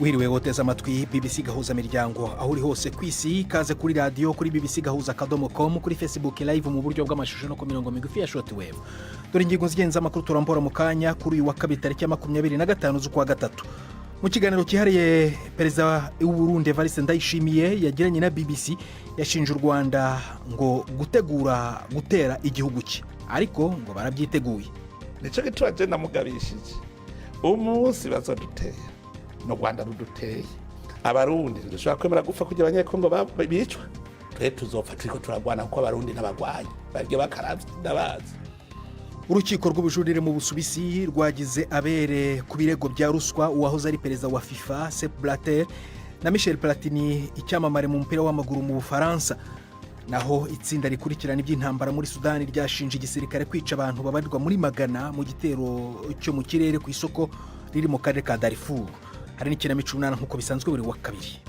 Wiriwe woteze amatwi BBC Gahuza Miryango aho uri hose ku isi. Ikaze kuri radiyo, kuri bbcgahuza.com, kuri Facebook Live mu buryo bw'amashusho no ku mirongo migufi ya shortwave. Dore ingingo zigenza amakuru turambura mu kanya kuri uyu wa kabiri, tariki ya 25 z'ukwa gatatu. Mu kiganiro cyihariye Perezida w'Uburundi Evariste Ndayishimiye yagiranye na BBC, yashinje u Rwanda ngo gutegura gutera igihugu cye, ariko ngo barabyiteguye. Nicyo gituma je namugabishije: umunsi bazodutera, ni u Rwanda ruduteye. Abarundi ntidushobora kwemera gupfa kugira Abanyekongo bicwe. Twe tuzopfa turiko turagwana, kuko Abarundi n'abagwanyi barya bakaravye, ndabazi. Urukiko rw'ubujurire mu Busuwisi rwagize abere ku birego bya ruswa uwahoze ari perezida wa FIFA Sepp Blatter na Michel Platini, icyamamare mu mupira w'amaguru mu Bufaransa. Naho itsinda rikurikirana iby'intambara muri Sudani ryashinje igisirikare kwica abantu babarirwa muri magana mu gitero cyo mu kirere ku isoko riri mu karere ka Darfur. Hari n'ikinamico Umunani nk'uko bisanzwe buri wa kabiri.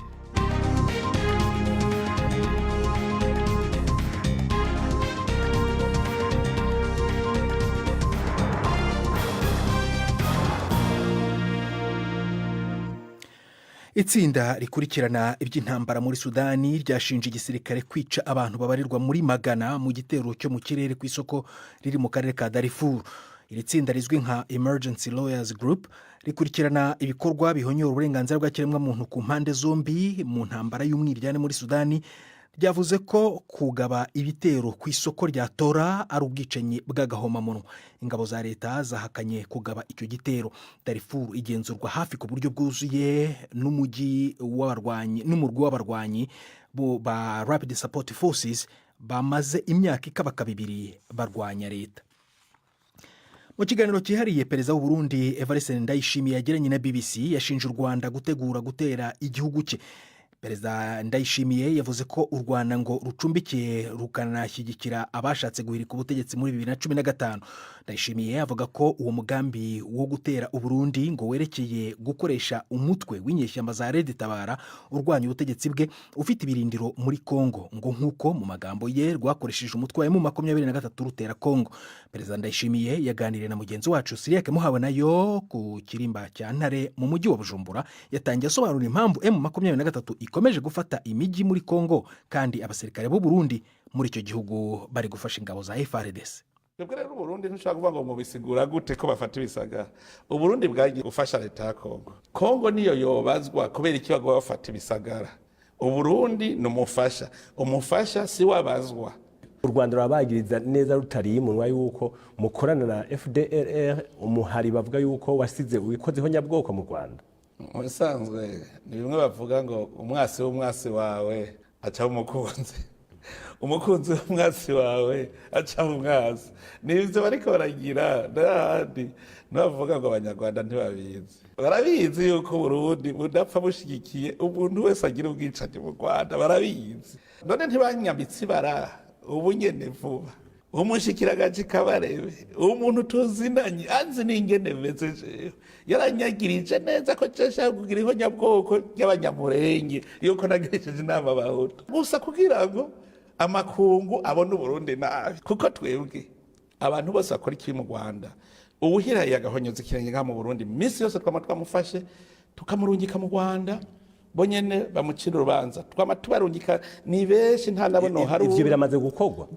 Itsinda rikurikirana iby'intambara muri Sudani ryashinje igisirikare kwica abantu babarirwa muri magana mu gitero cyo mu kirere ku isoko riri mu karere ka Darfur. Iri tsinda rizwi nka Emergency Lawyers Group rikurikirana ibikorwa bihonyora uburenganzira bwa kiremwamuntu ku mpande zombi mu ntambara y'umwiryane muri Sudani, ryavuze ko kugaba ibitero ku isoko rya Tora ari ubwicanyi bw'agahomamunwa. Ingabo za leta zahakanye kugaba icyo gitero. Darfur igenzurwa hafi ku buryo bwuzuye n'umujyi w'abarwanyi n'umurwi w'abarwanyi ba Rapid Support Forces bamaze imyaka ikabaka 2 barwanya leta. Mu kiganiro cyihariye Perezida w'u Burundi Evariste Ndayishimiye yagiranye na BBC, yashinje u Rwanda gutegura gutera igihugu cye. Perezida Ndayishimiye yavuze ko u Rwanda ngo rucumbikiye rukanashyigikira abashatse guhirika ubutegetsi muri 2015. Ndayishimiye avuga ko uwo mugambi wo gutera Uburundi ngo werekeye gukoresha umutwe w'inyeshyamba za Red Tabara urwanya ubutegetsi bwe ufite ibirindiro muri Kongo, ngo nk'uko mu magambo ye rwakoresheje umutwe wa M23 rutera Kongo. Perezida Ndayishimiye yaganiriye na mugenzi wacu Siriyake Muhawe nayo ku kirimba cya Ntare mu mujyi wa Bujumbura. Yatangiye asobanura impamvu M23 ikomeje gufata imijyi muri Kongo kandi abasirikare b'u Burundi muri icyo gihugu bari gufasha ingabo za FARDC. Twebwe rero Uburundi ntushobora kuvuga ngo mubisigura gute ko bafata ibisagara. Uburundi bwagiye gufasha leta ya Kongo. Kongo niyo yobazwa kubera iki baguma bafata ibisagara. Uburundi ni umufasha, umufasha si wabazwa. U Rwanda rurabagiriza neza rutariye umunwa yuko mukorana na FDLR, umuhari bavuga yuko wasize wikozeho nyabwoko mu Rwanda. Mu bisanzwe ni bimwe bavuga ngo umwasi w'umwasi wawe aca umukunzi, umukunzi w'umwasi wawe aca mu mwasi. Ni ibyo bariko baragira n'ahandi. Ntibavuga ngo Abanyarwanda ntibabizi, barabizi yuko Burundi budapfa bushigikiye umuntu wese agira ubwicanyi mu Rwanda, barabizi. None ntibanyambitse ibara ubu nyene vuba umushikiragaji Kabarebe, umuntu tuzinanye, anzi n'ingene meze jewe, yaranyagirije neza ko nshaka kugira ihonyabwoko ry'Abanyamurenge, yuko nagirishije inama Abahutu gusa kugira ngo amakungu abone Uburundi nabi. Kuko twebwe abantu bose bakora ikibi mu Rwanda, uwuhiraye agahonyoza ikirenge ngaha mu Burundi, minsi yose twama twamufashe tukamurungika mu Rwanda, bonyene bamucira urubanza. Twama tubarungika, ni benshi, nta nabo nohari. Ivyo biramaze gukorwa?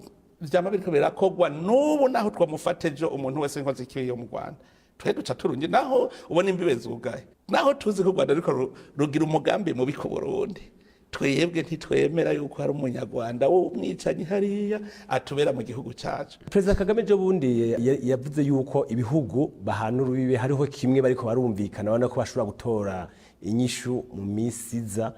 Vyama biriko birakogwa n'ubu. Naho twamufata ejo, umuntu wese inkozi ikibi yo mu Rwanda, twe duca turungi. Naho ubona imbibe zugaye, naho tuzi ko u Rwanda ruriko rugira umugambi mubi ku Burundi, twebwe ntitwemera yuko hari Umunyarwanda w'umwicanyi hariya atubera mu gihugu cacu. Perezida Kagame ejo bundi yavuze yuko ibihugu bahana urubibe hariho kimwe bariko barumvikana, babona ko bashobora gutora inyishu mu minsi iza.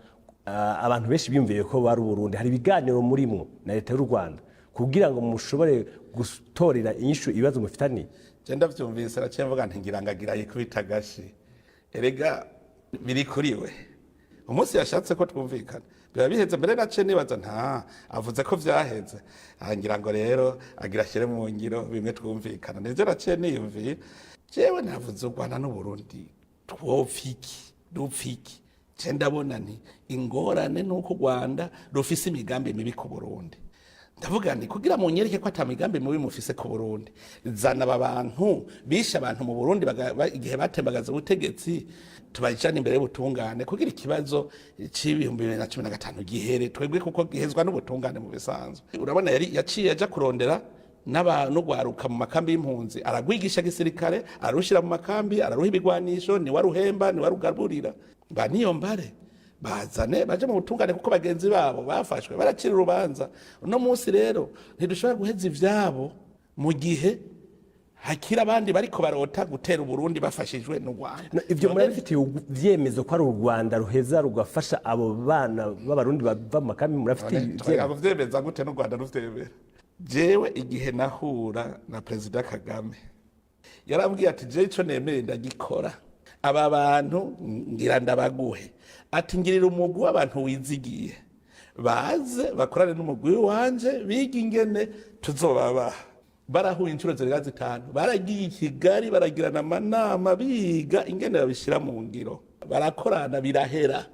Abantu benshi biyumviye ko bari Uburundi. Hari ibiganiro murimwo na leta y'u Rwanda kugira ngo mushobore gutorera inyishu ibibazo mufitaniye? Je ndavyumvise, naciye mvuga nti ngira ngo agira yikubita agashi. Erega biri kuri we, umunsi yashatse ko twumvikana biba biheze. Mbere naciye nibaza nta avuze ko vyaheze, aha ngira ngo rero agira ashyire mu ngiro bimwe twumvikana. Nivyo naciye niyumvira jewe. Navuze u Rwanda n'Uburundi twopfa iki, dupfa iki? Je ndabona nti ingorane nuko u Rwanda rufise imigambi mibi ku Burundi. Ndavuga nti kugira munyereke ko ata migambi mubi mufise ku Burundi, zana aba bantu bishe abantu mu Burundi igihe batembagaza ubutegetsi, tubajane imbere y'ubutungane kugira ikibazo c'2015 gihere twebwe, kuko gihezwa n'ubutungane mu bisanzwe. Urabona yari yaciye aja kurondera n'ugwaruka mu makambi y'impunzi, aragwigisha gisirikare, arushira mu makambi, araruha ibigwanisho, ni waruhemba, ni warugaburira. Ba niyo mbare bazane baje mu butungane, kuko bagenzi babo bafashwe baracira urubanza. Uno munsi rero ntidushobora guheza ivyabo mu gihe hakiri abandi bariko barota gutera Uburundi bafashijwe n'u Rwanda. No, ivyo murabifitiye ivyemezo ko ari u Rwanda ruheza rugafasha abo bana b'Abarundi bava mu makambi? Murafitiye ivyemezo? Vyemeza gute n'u Rwanda ruvyemera? Jewe igihe nahura na Perezida Kagame yarambwiye ati: "Jewe ico nemeye ndagikora, aba bantu ngira ndabaguhe." Ati: "Ngirira umugwi w'abantu wizigiye baze bakorane n'umugwi wanje, biga ingene tuzobabaha." Barahuye inshuro zirenga 5, baragiye i Kigali, baragirana amanama, biga ingene babishyira mu ngiro, barakorana, birahera.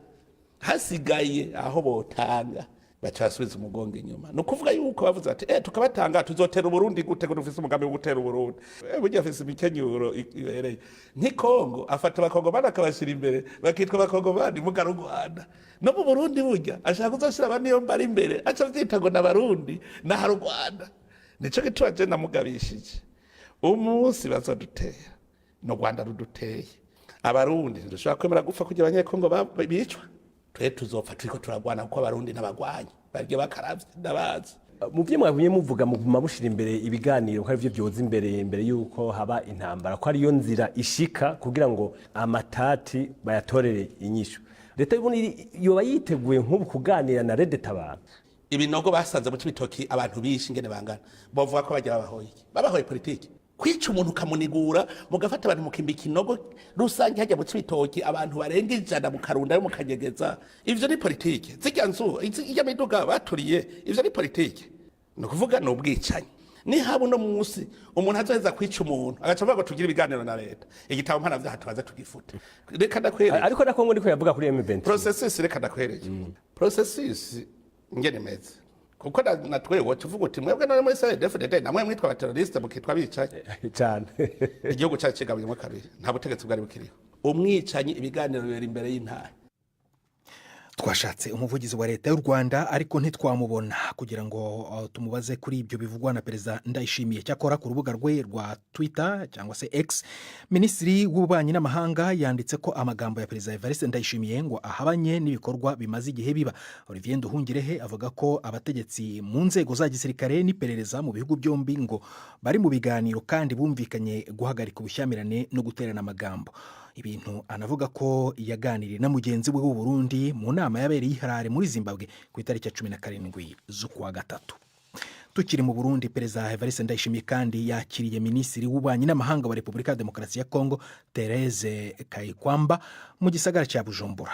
Hasigaye aho botanga, baca basubiza umugongo inyuma. Ni ukuvuga yuko bavuze bati: "Tukabatanga tuzotera Uburundi gute, ko dufise umugambi wo gutera Uburundi?" Burya afise imikenyuro ibereye. Nk'i Kongo afata Abakongomani akabashyira imbere, bakitwa Abakongomani muga u Rwanda. No mu Burundi burya ashaka kuzoshira abaniyo mbari imbere, aca avyita ngo n'Abarundi n'ahari u Rwanda. Nico gituma je namugabishije: umunsi bazodutera, no Rwanda ruduteye, Abarundi ntidushobora kwemera gupfa kugira Abanyekongo bicwa. Twe tuzopfa turiko turagwana, kuko Abarundi n'abagwanyi barya bakaravye, ndabazi. Mu byo mwagumye muvuga, muguma mushira imbere ibiganiro, ko arivyo vyoza imbere yuko haba intambara, ko ariyo nzira ishika kugira ngo amatati bayatorere inyishu. Leta y'Uburundi yoba yiteguye nk'ubu kuganira na RED-Tabara? Ibinogo basanze mu Cibitoki, abantu bishe ingene bangana, bovuga ko bagira babahoye iki? Babahoye politiki? Kwica umuntu ukamunigura, mugafata abantu mukimba ikinogo rusange hajya mu Cibitoki, abantu barenga 100 mukarundayo mukanyegeza, ivyo ni politiki? Zirya nzu, irya miduga baturiye, ivyo ni politiki? Ni ukuvuga ni ubwicanyi. Nihaba uno munsi umuntu azoheza kwica umuntu agaca avuga ngo tugire ibiganiro na leta, igitabo mpanavyaha tubaze tugifute. Reka ndakwereke. Ariko na Kongo niko yavuga kuri M23. Processus, reka ndakwereke processus ingene imeze, kuko na twewe tuvuga uti: "Mwebwe none muri CNDD-FDD namwe mwitwa abaterroriste, mukitwa abicanyi." Cyane. Igihugu cyacu kigabuyemo kabiri, nta butegetsi bwari bukiriho. Umwicanyi, ibiganiro bibera imbere y'intara. Twashatse umuvugizi wa Leta y'u Rwanda ariko ntitwamubona kugira ngo tumubaze kuri ibyo bivugwa na Perezida Ndayishimiye. Cyakora ku rubuga rwe rwa Twitter cyangwa se X, Minisitiri w'Ububanyi n'Amahanga yanditse ko amagambo ya Perezida Evariste Ndayishimiye ngo ahabanye n'ibikorwa bimaze igihe biba. Olivier Nduhungirehe avuga ko abategetsi mu nzego za gisirikare n'iperereza mu bihugu byombi ngo bari mu biganiro kandi bumvikanye guhagarika ubushyamirane no guterana amagambo, ibintu anavuga ko yaganiriye na mugenzi we w'u Burundi mu nama yabereye i Harare muri Zimbabwe ku itariki ya 17 z'ukwa gatatu. Tukiri mu Burundi, Perezida Evariste Ndayishimiye kandi yakiriye Minisitiri w'Ububanyi n'Amahanga wa Repubulika ya Demokarasi ya Kongo, Therese Kayikwamba, mu gisagara cya Bujumbura.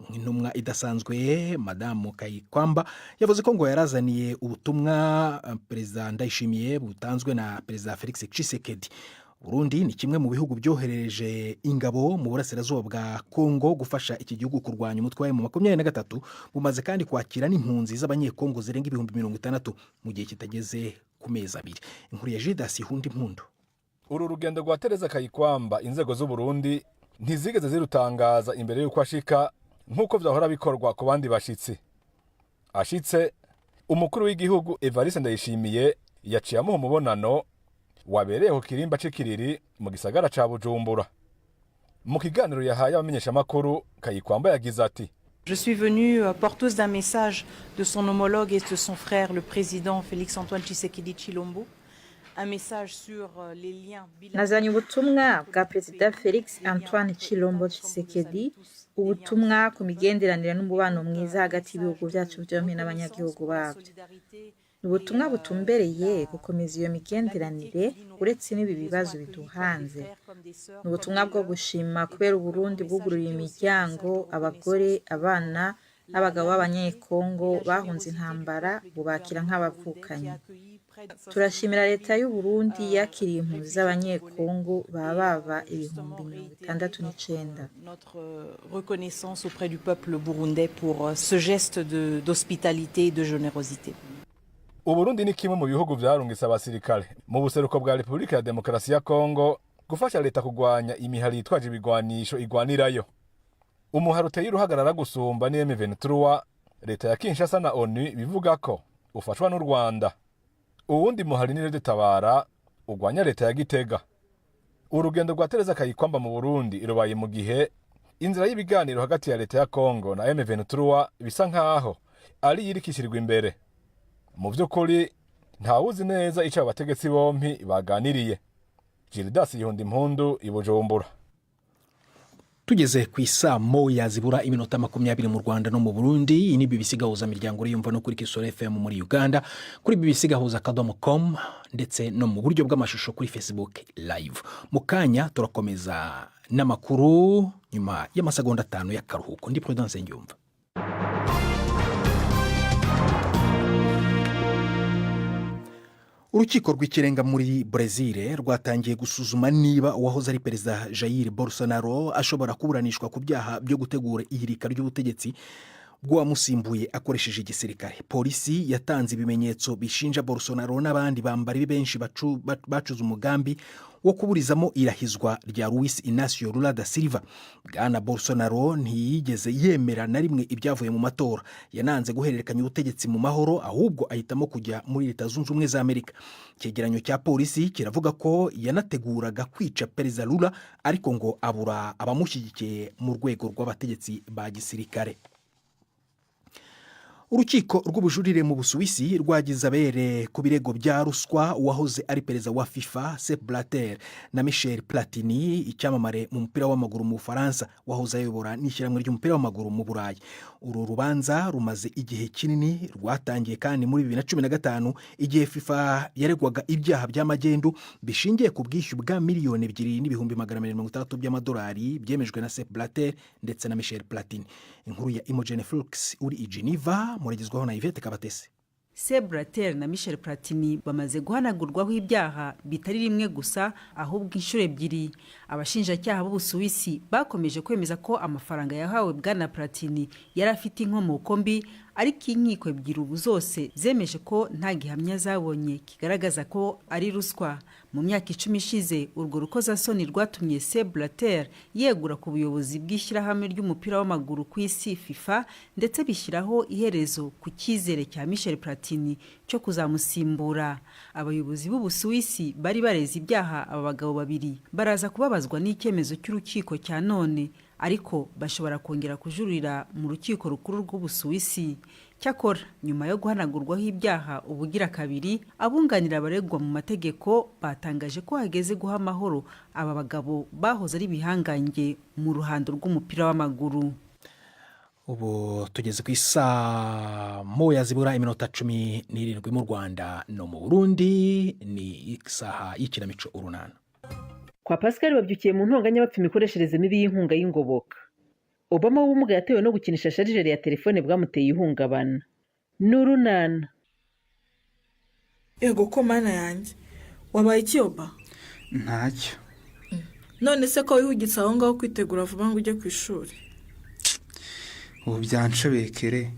Nk'intumwa idasanzwe, Madamu Kayikwamba yavuze ko ngo yarazaniye ubutumwa Perezida Ndayishimiye butanzwe na Perezida Felix Tshisekedi. Burundi ni kimwe mu bihugu byoherereje ingabo mu burasirazuba bwa Kongo gufasha iki gihugu kurwanya umutwe wa M23. Bumaze kandi kwakira n'impunzi z'Abanyekongo zirenga 60,000 mu gihe kitageze ku mezi 2. Inkuru ya Jidasi Hundi Mpundu. Uru rugendo rwa Tereza Kayikwamba, inzego z'Uburundi ntizigeze zirutangaza imbere y'uko ashika, nk'uko vyahora bikorwa ku bandi bashitsi. Ashitse, umukuru w'igihugu Evariste Ndayishimiye yaciye amuha umubonano wabereye ku kirimba c'Ikiriri mu gisagara ca Bujumbura. Mu kiganiro yahaye abamenyeshamakuru, Kayikwamba yagize ati: Je suis venue porteuse d'un message de son homologue et de son frère, le président Félix-Antoine Tshisekedi Tshilombo. Un message sur les liens. Nazanye ubutumwa bwa Perezida Felix Antoine Tshilombo Tshisekedi, ubutumwa ku migenderanire n'umubano mwiza hagati y'ibihugu byacu byombi n'abanyagihugu babyo. Ni ubutumwa butumbereye gukomeza iyo migenderanire uretse n'ibi bibazo biduhanze. Ni ubutumwa bwo gushima kubera Uburundi bwugururiye imiryango abagore, abana n'abagabo b'Abanyekongo bahunze intambara, bubakira nk'abavukanyi. Turashimira Leta y'u Burundi yakiriye impunzi z'Abanyekongo baba 69,000. Notre reconnaissance auprès du peuple burundais pour ce geste d'hospitalité et de générosité. Uburundi ni kimwe mu bihugu vyarungitse abasirikare mu buseruko bwa Repubulika ya Demokarasi ya Kongo gufasha leta kugwanya imihari yitwaje ibigwanisho igwanirayo. Umuhari uteye uruhagarara gusumba ni M23, leta ya Kinshasa na ONU bivuga ko ufashwa n'u Rwanda. Uwundi muhari ni Tabara ugwanya leta ya Gitega. Urugendo rwa Tereza Kayikwamba mu Burundi rubaye mu gihe inzira y'ibiganiro hagati ya leta ya Kongo na M23 bisa nkaho ari yirikishirirwa imbere. Mu vy'ukuri ntawuzi neza ico abo bategetsi bompi baganiriye. Gildas Yihunda Impundu i Bujumbura. Tugeze ku isaa moya zibura iminota 20 mu Rwanda no mu Burundi. Iyi ni BBC Gahuza Miryango, uriyumva no kuri Kisoro FM muri Uganda, kuri bbcgahuza.com, ndetse no mu buryo bw'amashusho kuri Facebook Live. Mu kanya turakomeza n'amakuru nyuma y'amasegonda 5 y'akaruhuko. Ndi Prudence Ngiyumva. Urukiko rw'ikirenga muri Brezil rwatangiye gusuzuma niba uwahoze ari perezida Jair Bolsonaro ashobora kuburanishwa ku byaha byo gutegura ihirika ry'ubutegetsi bw'uwamusimbuye akoresheje igisirikare. Polisi yatanze ibimenyetso bishinja Bolsonaro n'abandi bambari benshi bacuze umugambi wo kuburizamo irahizwa rya Luis Inacio Lula da Silva. Bwana Bolsonaro ntiyigeze yemera na rimwe ibyavuye mu matora. Yananze guhererekanya ubutegetsi mu mahoro, ahubwo ahitamo kujya muri Leta Zunze Ubumwe za Amerika. Icyegeranyo cya polisi kiravuga ko yanateguraga kwica perezida Lula, ariko ngo abura abamushyigikiye mu rwego rw'abategetsi ba gisirikare. Urukiko rw'ubujurire mu Busuwisi rwagize abere ku birego bya ruswa uwahoze ari perezida wa FIFA Sepp Blatter na Michel Platini, icyamamare mu mupira w'amaguru mu Bufaransa wahoze ayobora n'ishyirahamwe ry'umupira w'amaguru mu Burayi. Uru rubanza rumaze igihe kinini, rwatangiye kandi muri 2015 igihe FIFA yaregwaga ibyaha by'amagendu bishingiye ku bwishyu bwa 2,260,000 by'amadolari byemejwe na Sepp Blatter ndetse na Michel Platini. Inkuru ya Imogen Flux uri i Geneva muragezwaho na Yvette Kabatesi. Sepp Blatter na Michel Platini bamaze guhanagurwaho ibyaha bitari rimwe gusa, ahubwo inshuro ebyiri. Abashinjacyaha b'Ubusuwisi bakomeje kwemeza ko amafaranga yahawe bwana Platini yari afite inkomoko mbi, ariko inkiko ebyiri ubu zose zemeje ko nta gihamya zabonye kigaragaza ko ari ruswa. Mu myaka 10 ishize, urwo rukozasoni rwatumye Sepp Blatter yegura ku buyobozi bw'ishyirahamwe ry'umupira w'amaguru ku isi FIFA, ndetse bishyiraho iherezo ku cyizere cya Michel Platini cyo kuzamusimbura. Abayobozi b'Ubusuwisi bari bareze ibyaha aba bagabo babiri baraza kubabazwa n'icyemezo cy'urukiko cya none, ariko bashobora kongera kujurira mu rukiko rukuru rw'Ubusuwisi. Cyakora nyuma yo guhanagurwaho ibyaha ubugira kabiri, abunganira abaregwa mu mategeko batangaje ko hageze guha amahoro aba bagabo bahoze ari ibihangange mu ruhando rw'umupira w'amaguru. Ubu tugeze ku isaa moya zibura iminota 17 mu Rwanda no mu Burundi, ni isaha y'ikinamico Urunana. Kwa Pascal babyukiye mu ntonganya bapfa imikoreshereze mibi y'inkunga y'ingoboka. Obama w'ubumuga yatewe no gukinisha chargeur ya telefone bwamuteye ihungabana. N'urunana. Yego ko mana yanjye, wabaye iki Oba? Ntacyo. None se ko wihugitse aho ngaho kwitegura vuba ngo ujye ku ishuri? Ubu byanshobekere.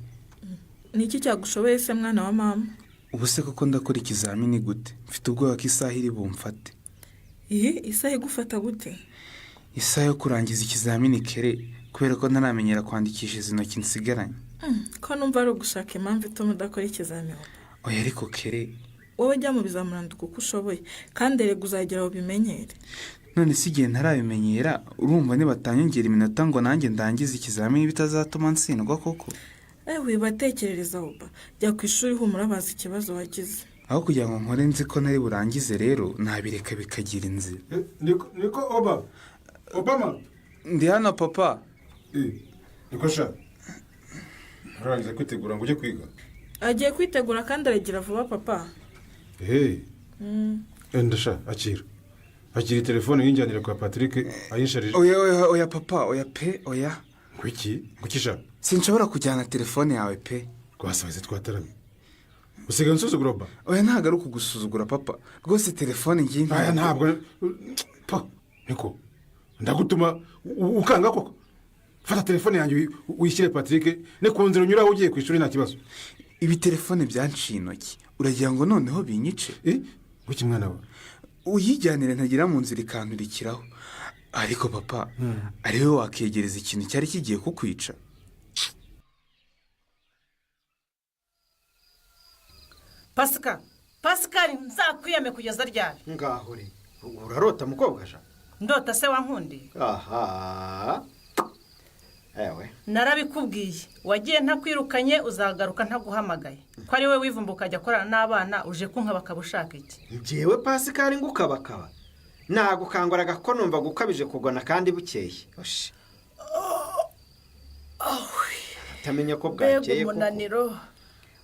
Ni iki cyagushobeye se mwana wa mama? Ubu se koko ndakora ikizamini gute? Mfite ubwoba ko isaha iri bumfate. Iyi isaha igufata gute? Isaha yo kurangiza ikizamini kere, kubera ko ntaramenyera kwandikisha izi ntoki nsigaranye. Ko numva ari ugushaka impamvu ituma udakora ikizamini? Oya ariko kere. Wowe jya mu bizamuranduka uko ushoboye, kandi erega uzagera ubimenyere. None se igihe ntarabimenyera, urumva nibatanyongera iminota ngo nanjye ndangize ikizamini bitazatuma ntsindwa koko? Ewe, batekerereza Oba, jya ku ishuri humura, bazi ikibazo wagize. Aho kugira ngo nkore nzi ko ntari burangize rero, nabireka bikagira inzira. Niko Oba, Obama. Ndi hano papa. Niko sha, nturangiza kwitegura ngo ujye kwiga? Agiye kwitegura kandi aragira vuba papa. Hey, enda sha, akira akira telefone yinjyanira kwa Patrick ayisharije. Oya oya oya papa, oya pe, oya. Ngwiki ngwiki sha? Sinshobora kujyana telefone yawe pe. Twasaze twataramye, usigaye unsuzugura Oba? Oya, ntabwo ari ukugusuzugura papa, rwose telefone ngiye. Aya ntabwo pa. Niko ndagutuma ukanga koko? Fata telefone yanjye uyishyire Patrick, ni ku nzira unyuraho ugiye ku ishuri, nta kibazo. Ibi telefone byanciye intoki. Uragira ngo noneho binyice? Guki mwana we? Uyijyanire ntagira mu nzira ikanturikiraho. Ariko papa, ari we wakegereza ikintu cyari kigiye kukwica. Pasika, Pascal, nzakwiyame kugeza ryari? Ngaho re, urarota mukobwa ja? Ndota se wankundiye? Aha. Ewe. Narabikubwiye, wagiye ntakwirukanye uzagaruka ntaguhamagaye. Ko ari we wivumbuka ukajya akorana n'abana uje kunka bakabushaka iki? Njyewe Pascal ngukabakaba. Nagukanguraga ko numva gukabije kugona kandi bukeye. Oshi. Utamenya ko bwakeye koko. Umunaniro.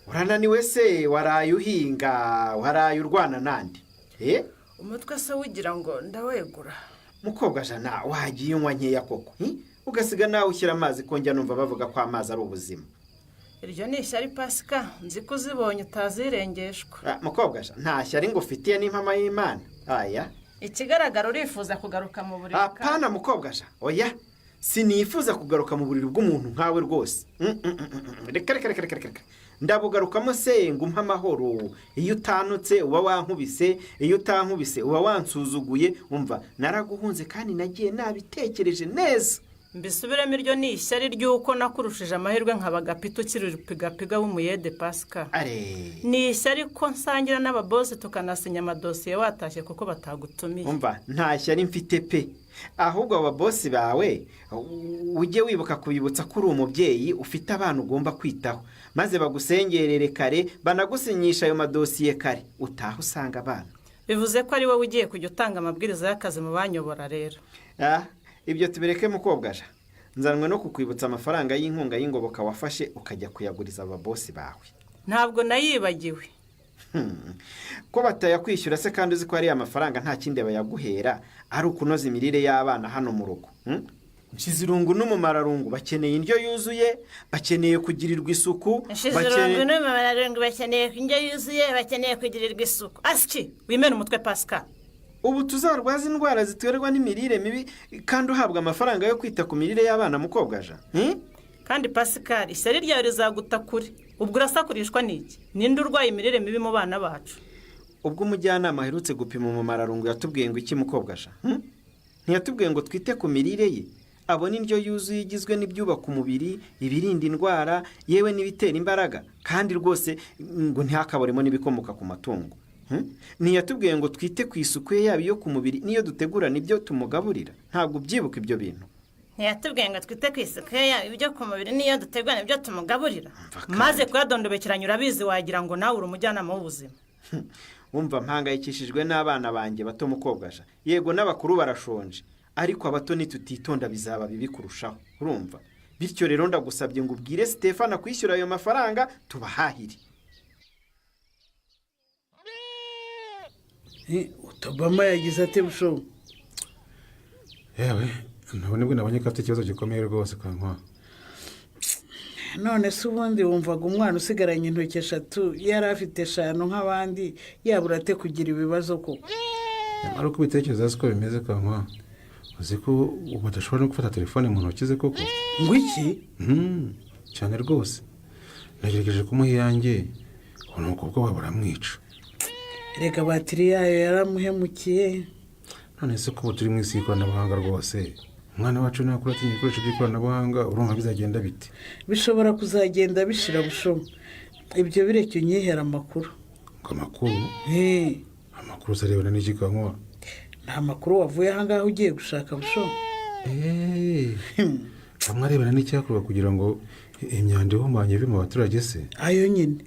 Urananiwe se, waraye uhinga, waraye urwana nande? Umutwe se wigira ngo ndawegura. Mukobwa jana wagiye unywa nkeya koko. Ugasiga nawe ushyira amazi ko njya numva bavuga ko amazi ari ubuzima. Iryo ni ishyari Pasika, nzi ko uzibonye utazirengeshwa. Mukobwa jana nta shyari ngufitiye n'impama y'Imana. Aya. Ikigaragara urifuza kugaruka mu buriri. Apana mukobwa jana. Oya. Sinifuza kugaruka mu buriri bw'umuntu nkawe rwose. Reka reka reka reka. Ndabugarukamo se ngo umpe amahoro. Iyo utanutse uba wankubise, iyo utankubise uba wansuzuguye. Umva naraguhunze kandi nagiye nabitekereje neza. Mbisubiremo, iryo ni ishyari ry'uko nakurushije amahirwe nkaba gapita ukiri urupigapiga w'umuyede Pasika. Ni ishyari ko nsangira n'ababosi tukanasinya amadosiye watashye kuko batagutumiye. Umva nta shyari mfite pe, ahubwo abo babosi bawe ujye wibuka kubibutsa ko uri umubyeyi ufite abana ugomba kwitaho, maze bagusengerere kare banagusinyisha ayo madosiye kare, utaha usanga abana. Bivuze ko ari wowe ugiye kujya utanga amabwiriza y'akazi mu banyobora rero. Ibyo tubireke mukobwa ja. Nzanwe no kukwibutsa amafaranga y'inkunga y'ingoboka wafashe ukajya kuyaguriza ababosi bawe. Ntabwo nayibagiwe. Ko batayakwishyura se kandi uzi ko ari amafaranga nta kindi bayaguhera ari ukunoza imirire y'abana hano mu rugo. Nshizirungu n'umumararungu bakeneye indyo yuzuye, bakeneye kugirirwa isuku. Nshizirungu n'umumararungu bakeneye indyo yuzuye, bakeneye kugirirwa isuku. Asiki, wimene umutwe Pascal. Ubu tuzarwaza indwara ziterwa n'imirire mibi kandi uhabwa amafaranga yo kwita ku mirire y'abana mukobwa ja. Kandi Pascal, ishyari ryawe rizaguta kure. Ubwo urasakurishwa n'iki? Ninde urwaye imirire mibi mu bana bacu? Ubwo umujyanama aherutse gupima umumararungu yatubwiye ngo iki mukobwa ja? Ntiyatubwiye ngo twite ku mirire ye, abone indyo yuzuye igizwe n'ibyubaka umubiri, ibirinda indwara, yewe n'ibitera imbaraga, kandi rwose ngo ntihakaboremo n'ibikomoka ku matungo. Ntiyatubwiye ngo twite ku isuku ye yaba iyo ku mubiri n'iyo dutegura n'ibyo tumugaburira. Ntabwo ubyibuka ibyo bintu. Ntiyatubwiye ngo twite ku isuku ye yaba ibyo ku mubiri n'iyo dutegura n'ibyo tumugaburira. Maze kuyadondobekeranya urabizi, wagira ngo nawe uri umujyanama w'ubuzima. Wumva mpangayikishijwe n'abana banjye bato mukobwa ja. Yego n'abakuru barashonje, ariko abato nitutitonda bizaba bibi kurushaho. Urumva? Bityo rero ndagusabye ngo ubwire Stefana kwishyura ayo mafaranga tubahahire. Obama yagize ate busho? Yewe, ntabwo nibwo nabonye ko afite ikibazo gikomeye rwose kankwa. None se ubundi wumvaga umwana usigaranye intoki eshatu yari afite eshanu nk'abandi yabura ate kugira ibibazo koko? Nyamara uko ubitekereza siko bimeze kankwa. Uzi ko ubu adashobora no gufata telefone mu ntoki ze koko? Ngo iki? Cyane rwose. Nagerageje kumuha iyanjye, ubu ni ubwoba buramwica. Reka batiri yayo yaramuhemukiye. None se ko turi mu isi y'ikoranabuhanga rwose, umwana wacu nakura atinya ibikoresho by'ikoranabuhanga, urumva bizagenda bite? Bishobora kuzagenda bishira bushobo. Ibyo bireke unyihera amakuru. Ngo amakuru? Amakuru uzarebana n'iki kankwa? Nta makuru wavuye ahangaha ugiye gushaka bushobo. Bamwe arebana n'icyakorwa kugira ngo imyanda ihumanye ive mu baturage se? Ayo nyine.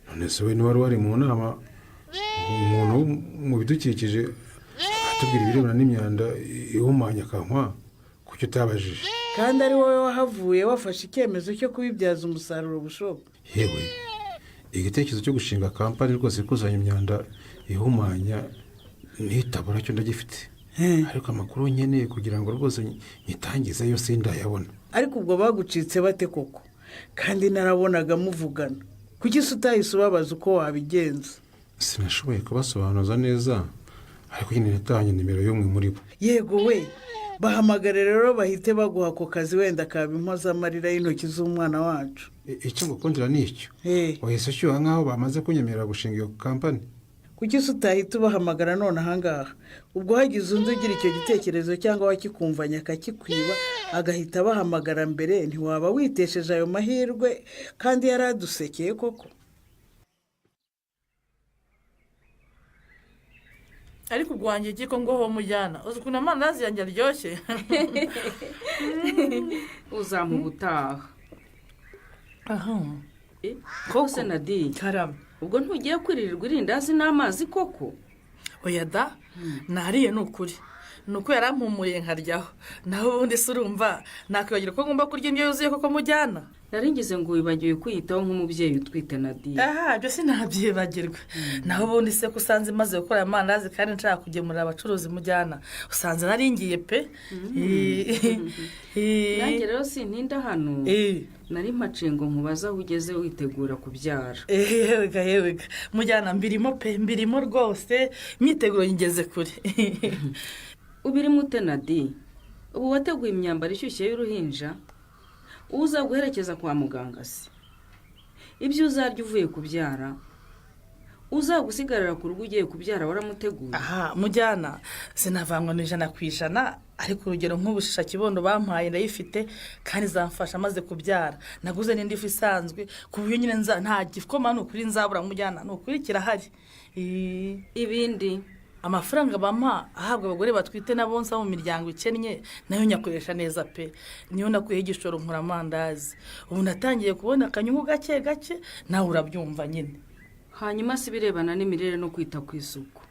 None se we niba wari mu nama umuntu mu bidukikije atubwira ibirebana n'imyanda ihumanya kankwa, kuki utabajije? Kandi ari wowe wahavuye wafashe icyemezo cyo kubibyaza umusaruro bushoboka. Yewe, igitekerezo cyo gushinga kampani rwose ikusanya imyanda ihumanya ntitabura cyo ndagifite, ariko amakuru nkeneye kugira ngo rwose nyitangize yo sindayabona. Ariko ubwo bagucitse bate koko? Kandi narabonaga muvugana, kuki se utahise ubabaza uko wabigenza? Sinashoboye kubasobanuza neza, ariko nyine natahanye nimero y'umwe muri bo. Yego we, Bahamagare rero bahite baguha ako kazi, wenda kaba impozamarira y'intoki z'umwana wacu. Icyo ngukundira ni icyo, wahise ushyuha nk'aho bamaze kunyemerera gushinga iyo kampani. Kuki se utahita ubahamagara none ahangaha? Ubwo hagize undi ugira icyo gitekerezo cyangwa wakikumvanya akakikwiba, agahita abahamagara mbere, ntiwaba witesheje ayo mahirwe kandi yari adusekeye koko? Ariko ubwo wanjye ko ngo ho mujyana, uzi ukuntu amandazi yanjye aryoshye. Uzampa ubutaha. Kose Nadi, ubwo ntugiye kwiririrwa irindazi n'amazi koko? Oya da, nariye ni ukuri, ni uko yarampumuye nkaryaho, naho ubundi se urumva nakwibagirwa ko ngomba kurya indyo yuzuye koko mujyana? Naringize ngo wibagiwe kwiyitaho nk'umubyeyi utwite, Nadi. Aha ibyo sinabyibagirwa. Naho ubundi se ko usanze maze gukora amandazi kandi nshaka kugemurira abacuruzi mujyana, usanze naringiye pe. Nanjye rero sintinda hano, nari mpaciye ngo nkubaze aho ugeze witegura kubyara. Yewega yewega mujyana, mbirimo pe, mbirimo rwose, imyiteguro ngeze kure. Ubirimo ute Nadi? Ubu wateguye imyambaro ishyushye y'uruhinja uza guherekeza kwa muganga se? Ibyo uzarya uvuye kubyara, uzagusigarira ku rugo ugiye kubyara waramuteguye? Aha mujyana, sinavangwa ni 100%, ariko urugero nk'ubushisha kibondo bampaye ndayifite kandi zamfasha maze kubyara. Naguze n'indi fu isanzwe ku buryo nyine nta gikoma ni ukuri nzabura mujyana, ni ukuri kirahari. Ibindi amafaranga bampa ahabwa abagore batwite n'abonsa mu miryango ikennye nayo nyakoresha neza pe, niyo nakuyeho igishoro nkura amandazi, ubu natangiye kubona akanyungu gake gake, nawe urabyumva nyine. Hanyuma si ibirebana n'imirire no kwita ku isuku?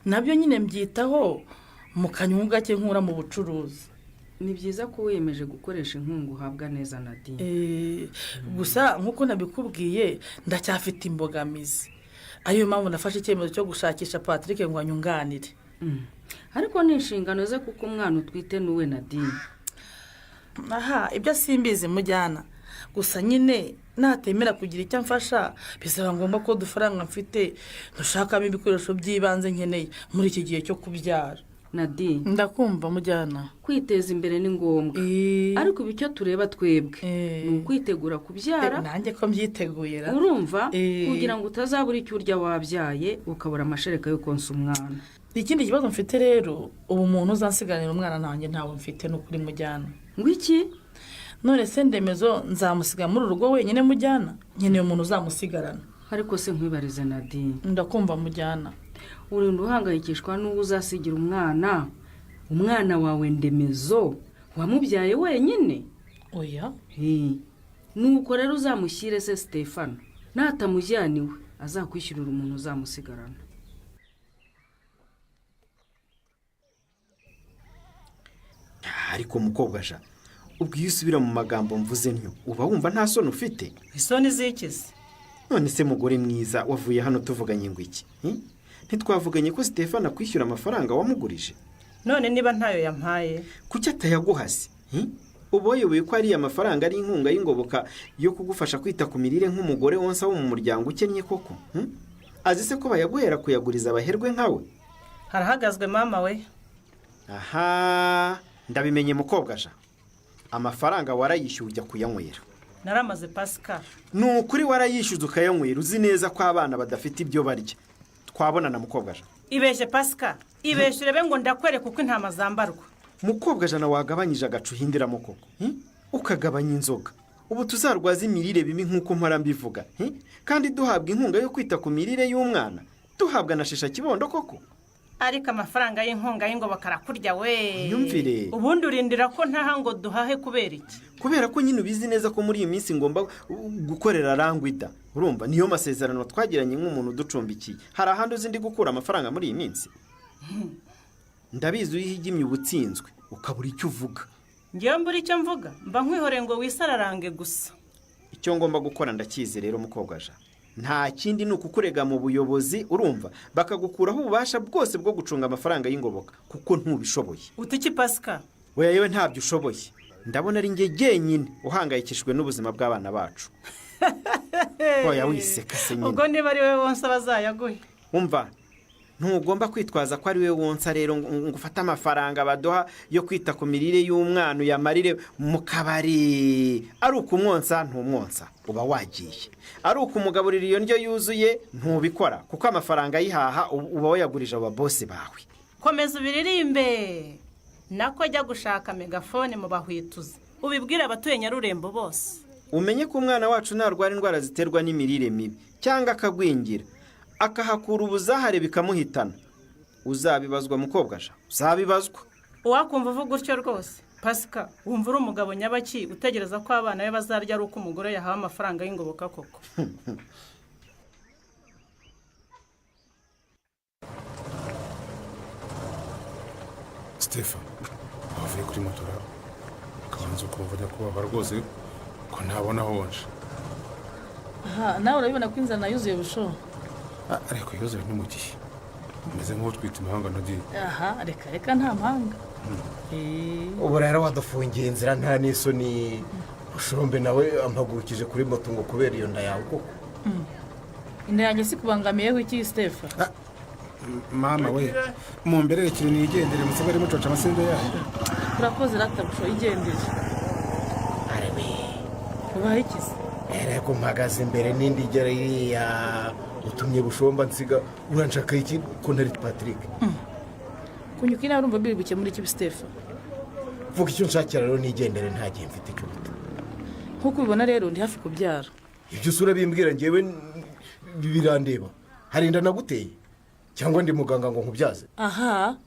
Nabyo nyine mbyitaho mu kanyungu gake nkura mu bucuruzi. Ni byiza ko wiyemeje gukoresha inkunga uhabwa neza Nadine. Gusa nk'uko nabikubwiye ndacyafite imbogamizi, ariyo mpamvu nafashe icyemezo cyo gushakisha Patrick ngo anyunganire. Ariko ni inshingano ze kuko umwana utwite n'uwe Nadine. Aha ibyo simbizi mujyana, gusa nyine natemera kugira icyo amfasha bisaba ngombwa ko udufaranga mfite ntushakamo ibikoresho by'ibanze nkeneye muri iki gihe cyo kubyara. Nadine, ndakumva mujyana. Kwiteza imbere ni ngombwa, ariko ubu icyo tureba twebwe ni ukwitegura kubyara. Nanjye ko mbyiteguye, urumva, kugira ngo utazabura icyo urya wabyaye, ukabura amashereka yo konsa umwana. Ikindi kibazo mfite rero, ubu umuntu uzansiganira umwana nanjye ntawe mfite, ni ukuri mujyana. Ngo iki? None se ndemezo nzamusiga muri urugo wenyine mujyana? Nkeneye umuntu uzamusigarana. Ariko se nkwibarize Nadine. Ndakumva mujyana. Urinda uhangayikishwa n'uwo uzasigira umwana, umwana wawe ndemezo wamubyaye wenyine? Oya. Nuko rero uzamushyire se Stefano, natamujyana iwe azakwishyurira umuntu uzamusigarana. Ariko mukobwa sha, ubwo iyo usubira mu magambo mvuze ntyo uba wumva nta soni ufite? Isoni z'ikizi? None se mugore mwiza, wavuye hano tuvuganye ngo iki? Ntitwavuganye ko Stefano akwishyura amafaranga wamugurije? None niba ntayo yampaye kuki atayaguhase? Uba wayoboye ko ariya mafaranga ari inkunga y'ingoboka yo kugufasha kwita ku mirire nk'umugore wonsa wo mu muryango ukennye koko? Azi se ko bayaguhera kuyaguriza abaherwe nkawe? Harahagazwe mama we. Aha ndabimenye mukobwa sha, amafaranga warayishyuye ujya kuyanywera. Naramaze Pascal. Ni ukuri warayishyuza ukayanywera, uzi neza ko abana badafite ibyo barya. Twabonana mukobwa jana. Ibeshye Pascal, ibeshye urebe ngo ndakwereka uko intama zambarwa. Mukobwa jana, wagabanyije agacu uhindiramo koko, ukagabanya inzoga. Ubu tuzarwaza imirire bibi nk'uko mpora mbivuga, kandi duhabwa inkunga yo kwita ku mirire y'umwana, duhabwa na shisha kibondo koko. Ariko amafaranga y'inkunga y'ingoboka arakurya we. Nyumvire. Ubundi urindira ko ntaha ngo duhahe kubera iki? Kubera ko nyine ubizi neza ko muri iyi minsi ngomba gukorera Rangwida. Urumva niyo masezerano twagiranye nk'umuntu uducumbikiye. Hari ahandi uzi ndi gukura amafaranga muri iyi minsi? Ndabizi uyihigimye ubutsinzwe ukabura icyo uvuga. Ngewe mbura icyo mvuga, mba nkwihoreye ngo wisararange gusa. Icyo ngomba gukora ndakizi rero mukobwa ja. Nta kindi ni ukukurega mu buyobozi, urumva bakagukuraho ububasha bwose bwo gucunga amafaranga y'ingoboka kuko ntubishoboye. Utiki Pascal? Oya yewe ntabyo ushoboye. Ndabona ari njye jyenyine uhangayikishijwe n'ubuzima bw'abana bacu. Oya wiseka se nyine. Ubwo niba ari wowe wonsa bazayaguhe. Umva, Ntugomba kwitwaza ko ari we wonsa rero ngo ufate amafaranga baduha yo kwita ku mirire y'umwana uyamarire mu kabari. Ari ukumwonsa ntumwonsa, uba wagiye. Ari ukumugaburira iyo ndyo yuzuye ntubikora, kuko amafaranga ayihaha uba wayagurije aba bosi bawe. Komeza ubiririmbe, nako ajya gushaka megafone mu bahwituzi, ubibwire abatuye Nyarurembo bose. Umenye ko umwana wacu narwara indwara ziterwa n'imirire mibi cyangwa akagwingira, akahakura ubuzahare bikamuhitana, uzabibazwa mukobwa sha, uzabibazwa. Uwakumva uvuga utyo rwose Pasika, wumva uri umugabo nyabaki utegereza ko abana be bazarya ari uko umugore yahawe amafaranga y'ingoboka koko. Stefan, wavuye kuri moto ukabanza ukumva nyakubahwa rwose ko ntabona honje. Aha nawe urabibona ko inzara yuzuye busho. Ariko yuzuye ni mu gihe umeze nk'utwite impanga nagiye. Aha reka reka nta mpanga. Ubu rero wadufungiye inzira nta n'isoni. Bushombe nawe ampagurukije kuri moto ngo kubera iyo nda yawe koko. Inda yanjye si kubangamiyeho iki Stefan? Mama we mumbererekere nigendere musigare mucoca amasinde yayo. Urakoze ratabusho, igendere. Arewe ubaye ikize. Ereko mpagaze imbere n'indi igera iriya utumye Bushomba nsiga uranshaka iki ko ntari Patrick? Kunyuka inawe urumva biri gukemura iki Stefan? Vuga icyo nshakira rero nigendere, nta gihe mfite cyo guta. Nkuko ubibona rero ndi hafi kubyara. Ibyo usura bimbwira njyewe birandeba. Hari inda naguteye cyangwa ndi muganga ngo nkubyaze? Aha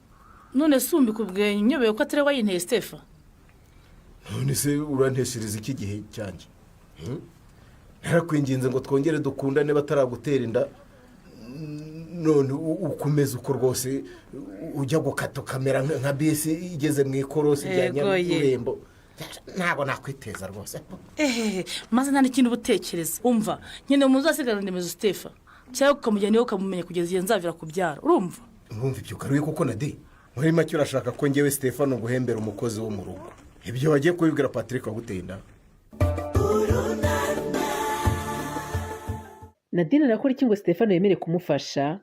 none sumbi kubwenye nyobeye ko atari wayinteye Stefan. None se uranteshereza iki gihe cyanjye? Narakwinginze ngo twongere dukundane bataragutera inda, none ukomeza uko rwose ujya gukata ukamera nka bisi igeze mu ikorosi rya Nyarurembo. Ntabwo nakwiteza rwose. Maze nta n'ikindi ubutekereza. Umva nyine muzasigara remezo Stefan, cyangwa ukamujyana iwe ukamumenya kugeza igihe nzavira kubyara. Urumva? Urumva ibyo ugaruye kuko Nadi muri make urashaka ko ngewe Stefan uguhembera umukozi wo mu rugo. Ibyo wagiye kubibwira Patrick waguteye inda. Nadine arakora iki ngo Stefano yemere kumufasha?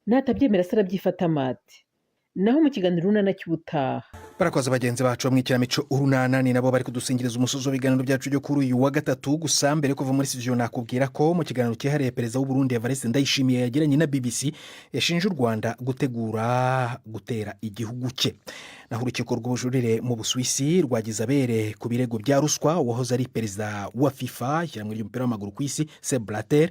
Natabyemera se arabyifata amate. Naho mu kiganiro Urunana cy'ubutaha. Barakoze bagenzi bacu mu ikinamico Urunana, ni nabo bari kudusingiriza umusozo w'ibiganiro byacu byo kuri uyu wa gatatu. Gusa mbere yo kuva muri studio nakubwira ko mu kiganiro cyihariye perezida w'u Burundi Evariste Ndayishimiye yagiranye na BBC yashinje u Rwanda gutegura gutera igihugu cye. Naho urukiko rw'ubujurire mu Busuwisi rwagize abere ku birego bya ruswa uwahoze ari perezida wa FIFA, ishyirahamwe ry'umupira w'amaguru ku isi, Sepp Blatter,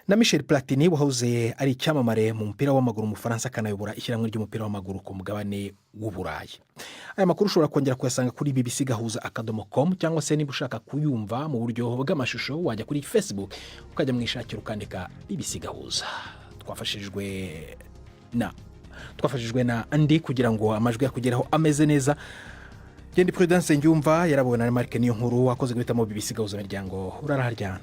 na Michel Platini wahoze ari icyamamare mu mupira w'amaguru mu Bufaransa akanayobora ishyirahamwe ry'umupira w'amaguru ku mugabane w'Uburayi. Aya makuru ushobora kongera kuyasanga kuri bbcgahuza.com, cyangwa se niba ushaka kuyumva mu buryo bw'amashusho wajya kuri Facebook ukajya mu ishakiro ukandika BBC Gahuza. Twafashijwe na Andi kugira ngo amajwi yakugeraho ameze neza. Genda Prudence Ngyumva yarabona na Mark niyo nkuru wakoze guhitamo BBC Gahuza miryango. Uraraharyana.